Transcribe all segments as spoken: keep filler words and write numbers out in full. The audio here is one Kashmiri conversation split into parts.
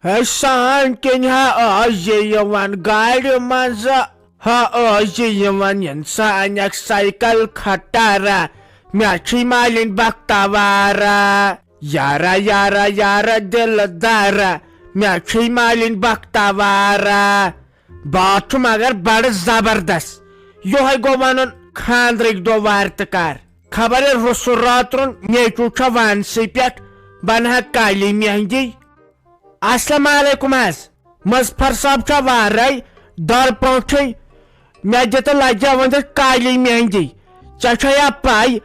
ہے سان کِنۍ ہا ٲس یہِ یِوان گاڑِ منٛز، ہا ٲس یہِ یِوان اِنسان اکھ سایکل کھٹارا۔ مےٚ چھُے مالِنۍ بختاوارا، یارا یارا یارا دِل دارا، مےٚ چھُے مالِنۍ بختاوارا۔ بہٕ چھُ مگر بڑٕ زبردست۔ یِہوٚے گوٚو ونُن خاندرٕکۍ دۄہ وارِ تہٕ کار۔ خبر یہِ رُسُل راترُن نیچوٗ چھا وانسٕے پٮ۪ٹھ بنہٕ ہا کالی مہندی۔ السلام علیکم حظ۔ مظفر صٲب چھا وارے در پٲٹھۍ؟ مےٚ دِ تہٕ لگیا ؤنِتھ کالی مہندی۔ ژےٚ چھےٚ یا پَے،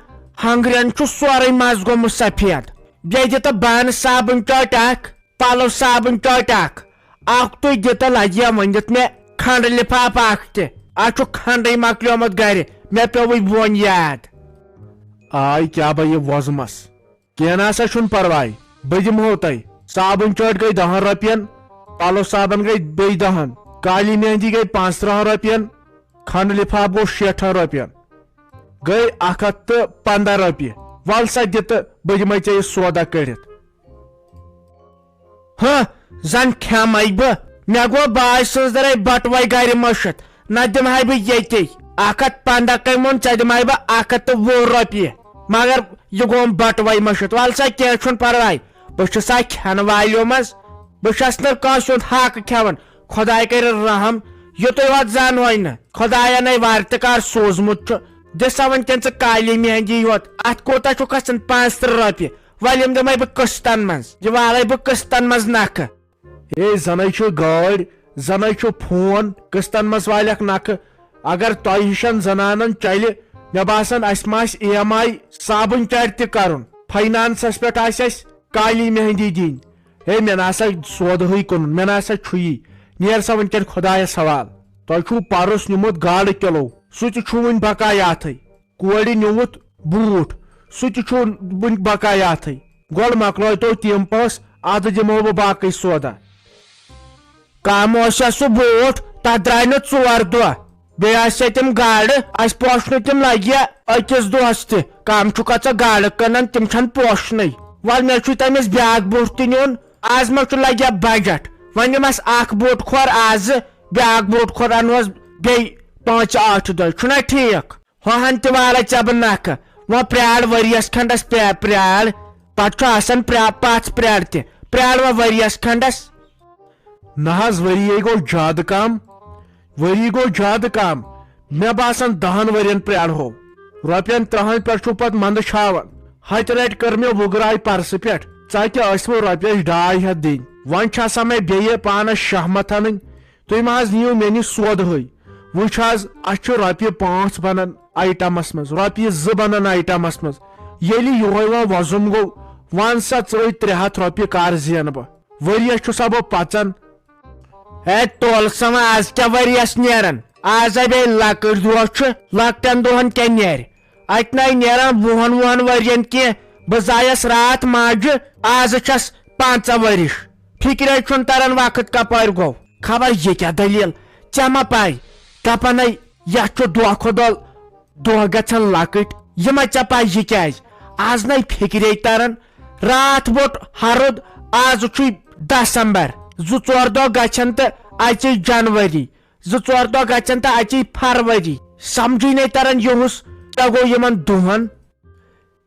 ہنگرین چھُ سورُے مَس گوٚمُت سفید۔ بیٚیہِ دِ تہٕ بانہٕ صابن چٲٹۍ اکھ، پلو صابن چٲٹۍ اکھ۔ اکھ تُہۍ دِ تہٕ لگیا ؤنِتھ مےٚ کھنڈٕ لفافہٕ اکھ تہِ۔ اَتھ چھُ کھنڈٕے مۄکلیومُت گرِ، مےٚ پیوٚوُے بۄن یاد۔ آے کیٛاہ بہٕ یہِ وۄزمس۔ کینٛہہ نہ سا چھُنہٕ پرواے، بہٕ دِمہو تۄہہِ۔ صابن چٲٹۍ گٔے دَہَن رۄپین، پلو صابن گٔے بیٚیہِ دَہَن، کالی مہندی گٔے پانٛژترٕٛہَن رۄپین، کھنڈٕ لفاف گوٚو شیٹھَن رۄپین، گٔے اکھ ہتھ تہٕ پنٛداہ رۄپیہِ۔ ول سا دِ تہٕ بہٕ دِمے ژےٚ یہِ سودا کٔڑِتھ۔ ہہ، زن کھیمے بہٕ۔ مےٚ گوٚو باے سٕنٛز درے بٹوے گرِ مٔشِتھ، نہ دِمہے بہٕ ییٚتی۔ اکھ ہتھ پنٛداہ کٔمۍ ووٚن، ژےٚ دِمہے بہٕ اکھ ہتھ تہٕ وُہ رۄپیہِ۔ مگر یہِ گوٚوم بٹوے مٔشِتھ۔ ول سا، کینٛہہ چھُنہٕ پرواے، بہٕ چھُسا کھٮ۪نہٕ والیو منٛز، بہٕ چھَس نہٕ کٲنٛسہِ ہُنٛد حق کھٮ۪وان۔ خۄداے کَرِ رحم، یُتُے یوت زانہوے نہٕ۔ خۄدایَن ہے وارِ تہٕ کار سوٗزمُت چھُ۔ دِ سا وۄنۍ کینٛہہ ژٕ کالی مہندی یوت۔ اَتھ کوٗتاہ چھُ کھسان؟ پانٛژترٕٛہ رۄپیہِ۔ وَلہٕ یِم دِمَے بہٕ قٕسطن منٛز۔ یہِ والَے بہٕ قٕسطن منٛز نَکھٕ۔ ہے، زَنَے چھُ گٲڑۍ، زَنَے چھُ فون، قٕسطن منٛز والٮ۪کھ نَکھٕ۔ اگر تۄہہِ ہِشَن زَنانَن چَلہِ، مےٚ باسان، اَسہِ ما آسہِ ای ایم آی صابن چارِ تہِ کَرُن۔ فاینانسَس پٮ۪ٹھ آسہِ اَسہِ کالی مہندی دِنۍ۔ ہے، مےٚ نہ سا سودہٕے کٕنُن، مےٚ نہ سا چھُ یی۔ نیر سا وٕنکٮ۪ن خۄدایس حوال۔ تۄہہِ چھُو پرُس نیوٗمُت گاڈٕ کِلو، سُہ تہِ چھُ وٕنہِ بقایاتھٕے۔ کورِ نیوٗمُت بوٗٹھ، سُہ تہِ چھُ وٕنہِ بقایاتھٕے۔ گۄڈٕ مۄکلٲیتو تِم پونٛسہٕ، اَدٕ دِمو بہٕ باقٕے سودا۔ کم اوس سُہ بوٗٹھ، تتھ درٛاے نہٕ ژور دۄہ۔ بیٚیہِ آسہِ تِم گاڈٕ، اَسہِ پوشنہٕ تِم لگہِ أکِس دۄہس تہِ۔ کم چھُکھا ژٕ گاڈٕ کٕنان، تِم چھَنہٕ پوشنٕے۔ وَلہٕ، مےٚ چھُ تٔمِس بیٛاکھ بوٗٹھ تہِ نیُن۔ از ما چھُ لگہِ بجٹ؟ وۄنۍ نِمس اکھ بوٗٹھ کھۄر آزٕ، بیٛاکھ بوٗٹھ کھۄر انہوس بیٚیہِ پانٛژِ ٲٹھِ دۄہہِ۔ چھُنہ ٹھیٖک؟ ہۄہن تہِ والے ژےٚ بہٕ نکھٕ۔ وۄنۍ پرٛار ؤریس کھنڈس، پرٛا-، پرٛار۔ پتہٕ چھُ آسان پرٛا-، پژھ پرٛار تہِ۔ پرٛار وۄنۍ ؤریس کھنڈس۔ نہ حظ، ؤری گوٚو زیادٕ کم۔ ؤری گوٚو زیادٕ کم۔ مےٚ باسان، دَہَن ؤرین پرٛارہو۔ رۄپین ترٛہَن پٮ۪ٹھ چھُو پتہٕ منٛدٕ چھاوان۔ ہتہِ رٹہِ کٔر مےٚ وُگراے پرسہٕ پٮ۪ٹھ۔ ژےٚ تہِ ٲسوٕ رۄپیس ڈاے ہتھ دِنۍ۔ وۄنۍ چھا سا مےٚ بیٚیہِ پانس شہمت انٕنۍ؟ تُہۍ ما حظ نِیِو مےٚ نِش سودہٕے؟ وٕچھ حظ، اَسہِ چھُ رۄپیہِ پانٛژھ بنان آیٹمس منٛز، رۄپیہِ زٕ بنان آیٹمس منٛز۔ ییٚلہِ یِہوٚے وۄنۍ وۄزُم گوٚو، وَن سا ژٕ، أتھۍ ترٛےٚ ہَتھ رۄپیہِ کر زینہٕ بہٕ؟ ؤریَس چھُسا بہٕ پژان؟ ہے، تولہٕ سا وۄنۍ، آز کیٛاہ ؤریَس نیران؟ آز ہے بیٚیہِ لۄکٕٹۍ دۄہ چھِ، لۄکٹٮ۪ن دۄہَن کیٛاہ نیرِ؟ اَتہِ نَے نیران وُہَن وُہَن ؤرِین کینٛہہ۔ بہٕ زایَس راتھ ماجہِ، آز چھَس پنٛژاہ ؤرِش۔ فِکرے چھُنہٕ تران وقت کپٲرۍ گوٚو۔ خبر یہِ کیٛاہ دٔلیٖل؟ ژےٚ ما پَے؟ دَپان ہے، یَتھ چھُ دۄہ کھۄتہٕ دۄہ دۄہ گژھان لۄکٕٹۍ۔ یہِ ما ژےٚ پَے یہِ کیٛازِ؟ آز نَے فِکرے تران۔ راتھ ووٚٹ ہرُد، آز چھُے دسمبر۔ زٕ ژور دۄہ گژھن تہٕ اَژے جنؤری۔ زٕ ژور دۄہ گژھن تہٕ اَژے فروری۔ سمجھے نَے تران یِہُس کیٛاہ گوٚو یِمن دۄہن۔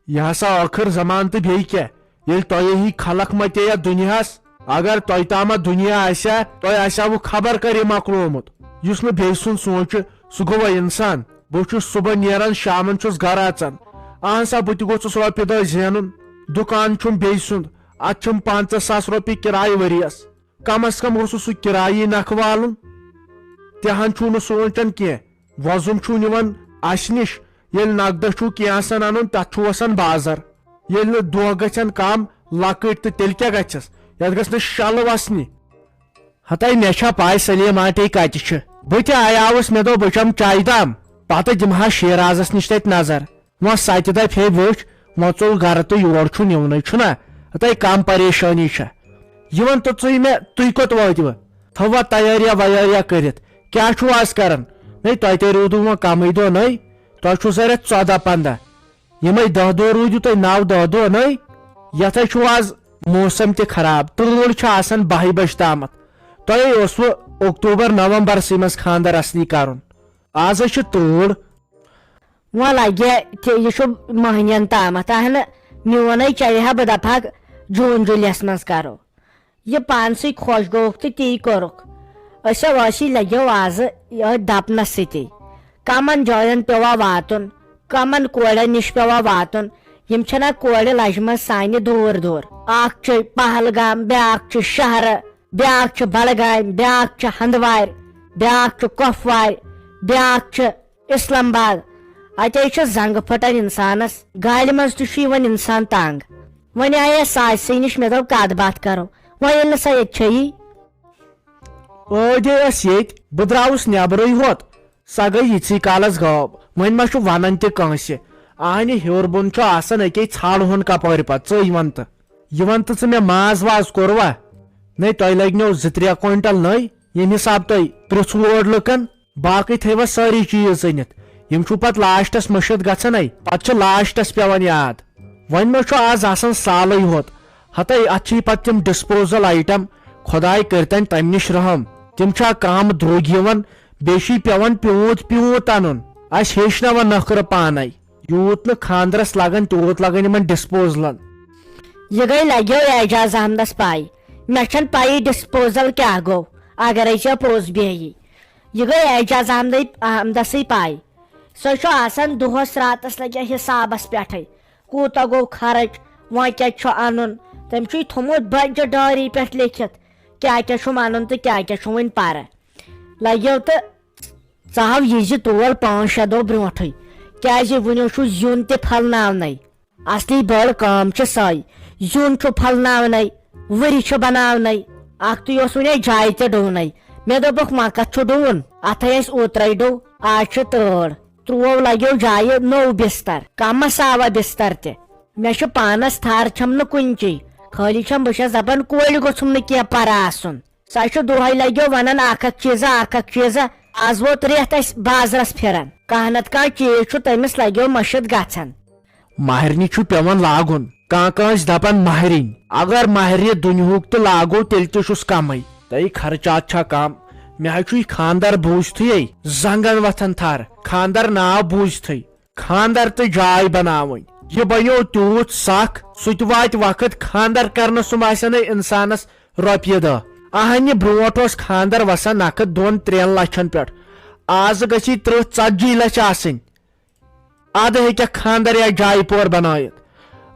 یہِ ہسا ٲخٕر زمان تہٕ بیٚیہِ کیٛاہ؟ ییٚلہِ تۄہے ہی خلق متے یتھ دُنیاہس، اگر تۄہہِ تامتھ دُنیا آسہِ ہا، تۄہہِ آسہِ ہا وۄنۍ خبر کر یہِ مۄکلومُت۔ یُس نہٕ بیٚیہِ سُنٛد سونٛچہِ، سُہ گوٚوا انسان؟ بہٕ چھُس صبح نیران، شامن چھُس گرٕ اژان۔ اہن سا، بہٕ تہِ گوٚژھُس رۄپیہِ دہ زینُن۔ دُکان چھُم بیٚیہِ سُنٛد، اتھ چھِم پنٛژاہ ساس رۄپیہِ کِراے ؤریس۔ کم از کم گوٚژھُس سُہ کِرایی نکھٕ والُن۔ تہِ ہن چھُو نہٕ سونٛچان کینٛہہ۔ وۄزُم چھُو نِوان اسہِ نِش، ییٚلہِ نقدس چھُو کینٛہہ آسان انُن، تتھ چھُو وسان بازر۔ ییٚلہِ نہٕ دۄہ گژھن کم لۄکٕٹۍ، تہٕ تیٚلہِ کیٛاہ گژھٮ۪س؟ یتھ گژھِ نہٕ شلہٕ وسنہِ۔ ہتے مےٚ چھا پاے سلیٖم آنٹی کتہِ چھِ؟ بہٕ تہِ آیاوُس، مےٚ دوٚپ بہٕ چمہٕ چایہِ دام، پتہٕ دِمہٕ ہا شیرازس نِش تتہِ نظر۔ وۄنۍ ستہِ دۄہہِ پھیرِ وٕچھ، وۄنۍ ژوٚل گرٕ تہٕ یور چھُ نِونٕے، چھُنا؟ ہتے کم پریشٲنی چھےٚ۔ یہِ وَن تہٕ ژٕے مےٚ، تُہۍ کوٚت وٲتِوٕ؟ تھٲوا تیٲریا ویٲریا کٔرِتھ؟ کیٛاہ چھُو آز کران؟ نے، تۄہہِ تے روٗدوٕ وۄنۍ کمٕے دۄہ، نے؟ تۄہہِ چھُو ضروٗرت ژۄداہ پنٛداہ۔ یِمے دَہ دۄہ روٗدِو تۄہہِ، نَو دَہ دۄہ، نے؟ یَتھ ہے چھُو آز موسم تہِ خراب، تۭر چھِ آسان باہہِ بجہِ تامتھ۔ تۄہے اوسوٕ اکتوبر نومبرسٕے منٛز خانٛدر اصلی کرُن، آز ہے چھِ تۭر۔ وۄنۍ لگہِ تہِ، یہِ چھُ مٔہنِین تامتھ، اہنہٕ، میون ہے چلہِ ہا، بہٕ دپہٕ ہاکھ جوٗن جُلیَس منٛز کرو۔ یہِ پانسٕے خۄش گوٚوُکھ تہٕ تی کوٚرُکھ۔ أسۍ ہا ٲسی لگیو آزٕ یِہوٚے دپنس سۭتی۔ کمن جاین پیوٚوا واتُن، کمن کورٮ۪ن نِش پیوٚوا واتُن، یِم چھِنہ کورِ لجہِ منٛز سانہِ دوٗر دوٗر۔ اکھ چھِ پہلگام، بیٛاکھ چھِ شہرٕ، بیٛاکھ چھِ بڈگامۍ، بیٛاکھ چھِ ہندوارِ، بیٛاکھ چھِ کۄپوارِ، بیٛاکھ چھِ اسلام آباد۔ اتے چھِ زنگہٕ پھٹان انسانس، گاڑِ منٛز تہِ چھُ یِوان انسان تنگ۔ وۄنۍ آیس ساسہِ نِش، مےٚ دوٚپ کتھ باتھ کرو، وۄنۍ ییٚلہِ نہٕ سۄ ییٚتہِ چھیی۔ ٲدے ٲس ییٚتہِ، بہٕ درٛاوُس نٮ۪برٕے ہوت، سۄ گٔے یِژھٕے کالس غٲب۔ وۄنۍ ما چھُ ونان تہِ کٲنٛسہِ؟ اہنہِ ہیوٚر بوٚن چھُ آسان، أکے ژھانٛڈ ہون کپٲرۍ پتہٕ، ژٕے ون تہٕ۔ یہِ ون تہٕ ژٕ، مےٚ ماز واز کوٚروا؟ نے، تۄہہِ لگنو زٕ ترٛےٚ کوینٹل نٔے، ییٚمہِ حساب تۄہہِ پرٛژھوٕ اورٕ لُکن۔ باقٕے تھٲیوا سٲری چیٖز أنِتھ؟ یِم چھُو پتہٕ لاسٹس مٔشِتھ گژھان، ہے، پتہٕ چھُ لاسٹس پٮ۪وان یاد۔ وۄنۍ ما چھُ آز آسان سالٕے ہوت؟ ہتے، اتھ چھِ پتہٕ تِم ڈسپوزل آیٹم، خۄداے کٔرتن تمہِ نِش رحم۔ تِم چھا کم درٛوگ یِوان، بیٚیہِ چھُے پٮ۪وان پیوٗنت پیوٗنت انُن۔ اسہِ ہیٚچھ نا وۄنۍ نخرٕ پانے۔ یوٗت نہٕ خانٛدرس لگان، تیوٗت لگان یِمن ڈسپوزلن۔ یہِ گٔے لگیو اعجاز احمدس پاے۔ مےٚ چھَنہٕ پَیی ڈسپوزل کیٛاہ گوٚو، اگرے ژےٚ پوٚز بیہی۔ یہِ گٔے اعجاز احمدے، احمدسٕے پاے۔ سُہ چھُ آسان دۄہس راتس لگیا حسابس پٮ۪ٹھے، کوٗتاہ گوٚو خرٕچ، وۄنۍ کیٛاہ چھُ انُن۔ تٔمۍ چھُے تھوٚمُت بجہِ ڈٲری پٮ۪ٹھ لیکھِتھ، کیٛاہ کیٛاہ چھُم انُن تہٕ کیٛاہ کیٛاہ چھُم وۄنۍ پرٕ۔ لگیو تہٕ ژٕ ہاو یہِ زِ تور پانٛژھ شےٚ دۄہ برونٛٹھٕے، کیٛازِ وُنیُس چھُ زیُن تہِ پھلناونَے۔ اصلی بٔڑ کٲم چھِ سۄے، زیُن چھُ پھلناونَے، ؤری چھُ بناونَے۔ اکھتُے اوس وُنے جایہِ تہِ ڈوٗنَے۔ مےٚ دوٚپُکھ، وۄنۍ کتھ چھُ ڈوٗن؟ اتھے اَسہِ اوترے ڈوٚو، آز چھِ تۭر۔ ترٛوو لگیو جایہِ نوٚو بستر، کمس آوا بستر تہِ۔ مےٚ چھُ پانس تھر چھم نہٕ کُنچی، خٲلی چھم بہٕ چھس دپان کورِ گوٚژھُم نہٕ کینٛہہ پرٕ آسُن۔ سۄ چھِ دۄہے لگیو ونان اکھ اکھ چیٖزا، اکھ اکھ چیٖزا۔ از ووت رٮ۪تھ اسہِ بازرس پھران، کانٛہہ نتہٕ کانٛہہ چیٖز چھُ تٔمِس لگیو مٔشِتھ گژھان۔ مہرنہِ چھُ پٮ۪وان لاگُن، کانٛہہ کٲنٛسہِ دپان مہرِنۍ۔ اگر مہرنہِ دُنیہُک تہِ لاگو، تیٚلہِ تہِ چھُس کمٕے۔ تۄہہِ خرچات چھا کم؟ مےٚ حظ چھُ یہِ خانٛدر بوٗزتھٕے زنگن وتھان تھر، خانٛدر ناو بوٗزتھٕے۔ خانٛدر تہٕ جاے بناوٕنۍ۔ یہِ بنیو تیوٗت سخ، سُہ تہِ واتہِ وقت خانٛدر کرنس سُم آسن نہٕ انسانس رۄپیہِ دہ۔ اہنہِ برونٛٹھ اوس خانٛدر وسان نقد دۄن ترٛٮ۪ن لچھن پٮ۪ٹھ، آز گژھی ترٕہ ژتجی لچھ آسٕنۍ، ادٕ ہیٚکیکھ خانٛدر یا جایہِ پور بنٲیِتھ۔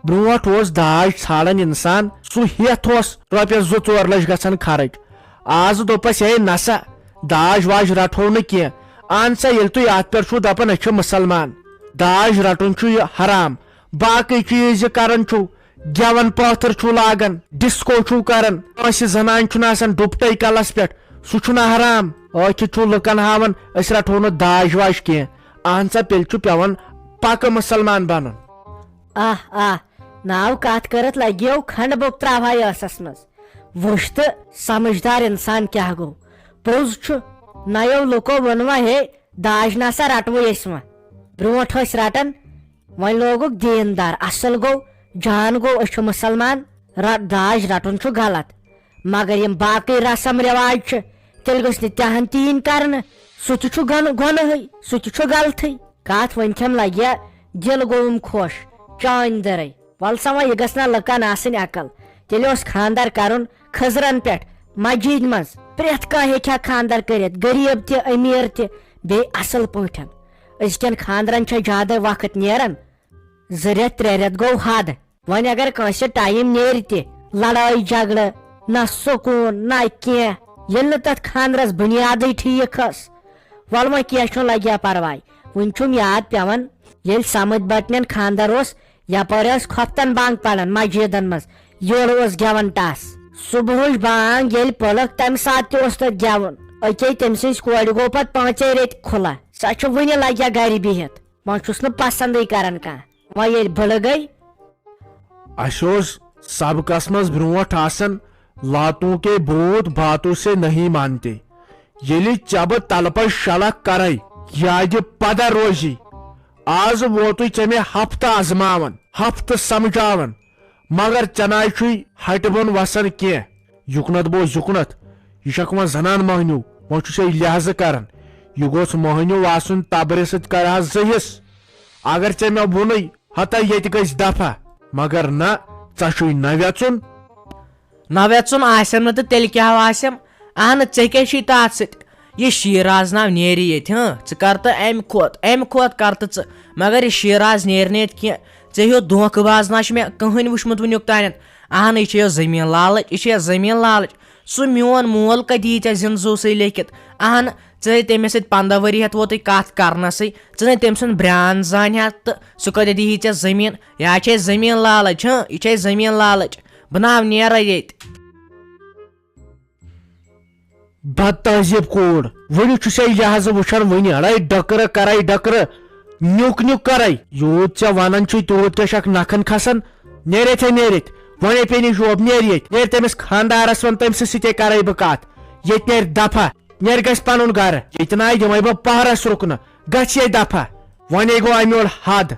برونٛٹھ اوس داج ژھانڈان انسان، سُہ ہیتھ اوس رۄپیس زٕ ژور لچھ گژھان خرٕچ۔ آز دوٚپس، ہے نسا، داج واج رٹہو نہٕ کینٛہہ۔ اہن سا، ییٚلہِ تُہۍ اتھ پٮ۪ٹھ چھُو دپان أسۍ چھِ مسلمان، داج رٹُن چھُ یہِ حرام، باقٕے چیٖز یہِ کران چھُو، گٮ۪ون پٲتھٕر چھُو لاگان، ڈسکو چھُو کران، کٲنٛسہِ زنانہِ چھُنہٕ آسان ڈُپٹے کلس پٮ۪ٹھ، سُہ چھُنہٕ حرام۔ ٲخِر چھُو لُکن ہاوان أسۍ رٹہو نہٕ داج واج کینٛہہ۔ اہن سا، تیٚلہِ چھُ پٮ۪وان پکہٕ مسلمان بنُن۔ آہ آہ، ناو کتھ کٔرتھ لگیو کھنڈ بوٚک تراوہاے ٲسس منٛز۔ وُچھ تہٕ سمجھدار انسان کیٛاہ گوٚو۔ پوٚز چھُ، نَیو لُکو ووٚنوا ہے، داج نسا رٹوٕے أسۍ وۄنۍ۔ برونٛٹھ ٲسۍ رٹان، وۄنۍ لوگُکھ دیٖندار، اصل گوٚو، جان گوٚو، أسۍ چھِ مسلمان، رٹ-، داج رٹُن چھُ غلط۔ مگر یِم باقٕے رسم رواج چھِ، تیٚلہِ گٔژھۍ نہٕ تِہن تہِ یِنۍ کرنہٕ۔ سُہ تہِ چھُ گۄن-، گۄنہٕے، سُہ تہِ چھُ غلطٕے۔ کتھ ؤنۍ تھٮ۪م لگیا، دِل گوٚوُم خۄش چانۍ دٔرے۔ ول سا وۄنۍ، یہِ گٔژھ نا لُکن آسٕنۍ عقل۔ تیٚلہِ اوس خاندر کرُن خٔزرن پٮ۪ٹھ، مسجد منٛز۔ پرٛٮ۪تھ کانٛہہ ہیٚکہِ ہا خاندر کٔرِتھ، غریب تہِ، امیر تہِ، بیٚیہِ اصل پٲٹھۍ۔ أزکٮ۪ن خاندرن چھےٚ زیادے وقت نیران، زٕ رٮ۪تھ ترٛےٚ رٮ۪تھ گوٚو حد۔ وۄنۍ اگر کٲنٛسہِ ٹایم نیرِ تہِ، لڑٲے جھگڑٕ، نہ سکوٗن، نہ کینٛہہ، ییٚلہِ نہٕ تتھ خاندرس بُنیادٕے ٹھیٖک ٲس۔ ول وۄنۍ کینٛہہ چھُنہٕ، لگیا پرواے۔ وُنہِ چھُم یاد پٮ۪وان، ییٚلہِ صمد بٹنٮ۪ن خاندر اوس، یپٲرۍ ٲسۍ خۄفتن بانگ پران مسجدن منٛز، یورٕ اوس گٮ۪وان ٹس۔ صبحٕچ بانگ ییٚلہِ پٔلٕکھ، تمہِ ساتہٕ تہِ اوس تتھ گٮ۪وُن۔ أکے تٔمۍ سٕنٛزِ کورِ گوٚو پتہٕ پانٛژے ریٚتۍ کھُلہ، سۄ چھِ وُنہِ لگیا گرِ بِہِتھ۔ وۄنۍ چھُس نہٕ پسندٕے کران کانٛہہ۔ وۄنۍ ییٚلہِ بٕڑٕ گٔے۔ اسہِ اوس سبقس منٛز برونٛٹھ آسان، لاتوں کے بھوت باتوں سے نہیں مانتے۔ ییٚلہِ ژےٚ بہٕ تلہٕ پتہٕ شلکھ کرے، یادِ پدر روزی۔ آز ووتُے ژےٚ مےٚ ہفتہٕ آزماوان، ہفتہٕ سمجھاوان، مگر ژےٚ ناے چھُے ہٹہِ بۄن وسان کینٛہہ۔ یُکنتھ بوز یُکنتھ، یہِ چھکھ وۄنۍ زنان مۄہنیو، وۄنۍ چھُ ژےٚ لحاظہٕ کران۔ یہِ گوٚژھ مۄہنیو آسُن تبرِ سۭتۍ کرٕ ہا زٕ حصہٕ۔ اگر ژےٚ مےٚ ووٚنُے، ہتا ییٚتہِ گژھِ دفعہ، مگر نہ، ژےٚ چھُے نہ وٮ۪ژُن۔ نہ وٮ۪ژُن آسٮ۪م نہٕ تہٕ تیٚلہِ کیٛاہ آسٮ۪م؟ اہنہٕ، ژےٚ کیٛاہ چھُے تَتھ سۭتۍ؟ یہِ شیٖراز ناو نیرِ ییٚتہِ، ہاں؟ ژٕ کر تہٕ اَمہِ کھۄت، اَمہِ کھۄت کر تہٕ ژٕ، مگر یہِ شیٖراز نیرِ نہٕ ییٚتہِ کینٛہہ۔ ژےٚ ہیوٗ دھوکہٕ باز نہ چھُ مےٚ کٕہٕنۍ وٕچھمُت وٕنیُک تانٮ۪تھ۔ اہنہٕ، یہِ چھےٚ یۄس زٔمیٖن لالٕچ، یہِ چھےٚ یۄس زٔمیٖن لالٕچ۔ سُہ میون مول کَتہِ یی ژےٚ زِنٛدٕ زُو سۭتۍ لیکھِتھ؟ اہنہٕ، ژٕ ہے تٔمِس سۭتۍ پنٛداہ ؤری ہٮ۪تھ ووتُے کَتھ کرنَسٕے، ژٕ نے تٔمۍ سُنٛد برٛان زانہِ ہا تہٕ سُہ کَتہِ دِیہِ ژےٚ زٔمیٖن؟ یا چھے زٔمیٖن لالٕچ، ہاں، یہِ چھے زٔمیٖن لالٕچ۔ بہٕ ناو نیرٕ ییٚتہِ۔ بد تہذیٖب کوٗر، وٕنہِ چھُ سے لحاظہٕ وٕچھان، وٕنہِ اڑے ڈکرٕ کرے ڈکرٕ، نیُک نیُک کرے۔ یوٗت ژےٚ ونان چھُے، تیوٗت کیٛاہ چھکھ نکھن کھسان؟ نیرِتھ ہے نیرِتھ، وۄنۍ ہے پیٚیہِ نہٕ یوب، نیر ییٚتہِ، نیر تٔمِس خاندارس، ون تٔمۍ سٕے سۭتۍ کرے بہٕ کتھ۔ ییٚتہِ نیر دفعہ، نیر گژھِ پنُن گرٕ، ییٚتہِ ناے دِمے بہٕ پہرس رُکنہٕ، گژھِ یے دفعہ۔ وۄنۍ ہے گوٚو امہِ یورٕ حد۔